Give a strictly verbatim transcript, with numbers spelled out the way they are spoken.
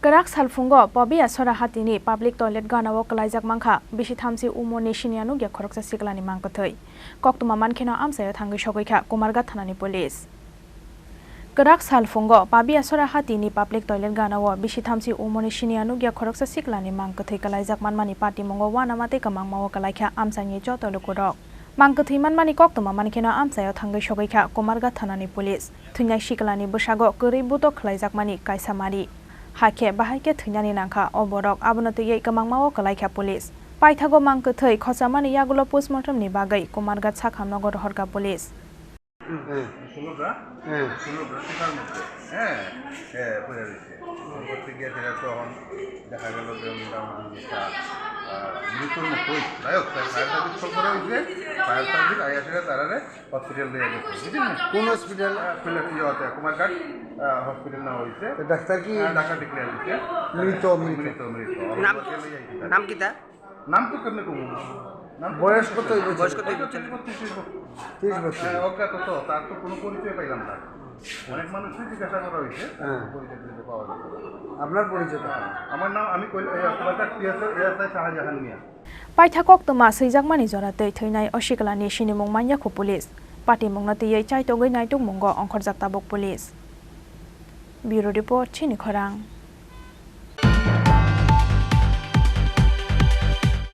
Kwrak salphungo Pabiasora hatini public toilet ganao kwlaijak mankha bisi thamchi umorni siniya nukya khoroksa siklani mangkwthwi. Koktwma mankheno amchaio thangwi sogwikha Kumarghat thanani police. Kwrak salphungo Pabiasora hatini public toilet ganao bisi thamchi umorni siniya nukya khoroksa siklani mangkwthwi kwlaijak manmani patimungo uanama tei kwmangmao kwlaikha amchaini joto lukurok. Mangkwthwi manmani koktwma mankheno amchaio thangwi sogwikha Kumarghat thanani police. Thwinai siklani bwsago kwrwi buto khwlaijakmani kaisa mari. Hakhe bahai khe thwinani nangkha o borok, abono twiwi kwmangmao kwlaikha police. Paithago mangkwthwi khochamani yagulo postmortemni bagwi Kumarghat sakhamnogo rohorkha police. হুম। ষোলোটা? হ্যাঁ। ষোলোটা টিকার মধ্যে, হ্যাঁ, এ, পড়ে রয়েছে। পরবর্তী গিয়ে সেটা তখন দেখা গেল যে মোটামুটি একটা, আহ, মৃত্যুর মুখোই, যাই হোক, তাই ফায়ার সার্ভিস কল করা হয়েছে, ফায়ার সার্ভিস আইয়া সেটা তারারে হসপিটাল নিয়ে গেছে, বুঝলেন? কোন হসপিটাল? আহ, সিলেট ইয়েতে, কুমারঘাট, আহ, হসপিটাল নেওয়া হয়েছে। তো ডাক্তার কি? আহ, ডাক্তার ডিক্লেয়ার দিচ্ছে। মৃত, মৃত। মৃত, মৃত। নাম, অবস্থা লইয়া আইছি। নাম কিতা? নাম তো কেমনে কমু? নাম তো বয়স কত হইব? বয়স কত হইব? তিরিশ বছর। তিরিশ বছর। হ্যাঁ, অজ্ঞাত তো, তার তো কোনো পরিচয় পাইলাম না। অনেক মানুষকে জিজ্ঞাসা করা হয়েছে, হ্যাঁ। পরিচয় খুঁজে পাওয়া যাচ্ছে না। আপনার পরিচয়টা? হ্যাঁ, আমার নাম, আমি কৈলা-, এই, কুমারঘাট পিএসও এএসআই শাহজাহান মিয়া। Paitha koktwma swijakmani jora twi thwinai o siklani sinimung manya khu police. Patimungno twiwi chaitogwi naitukmungo ongkhorjak tabuk police. Bureau Report, Chini Khorang.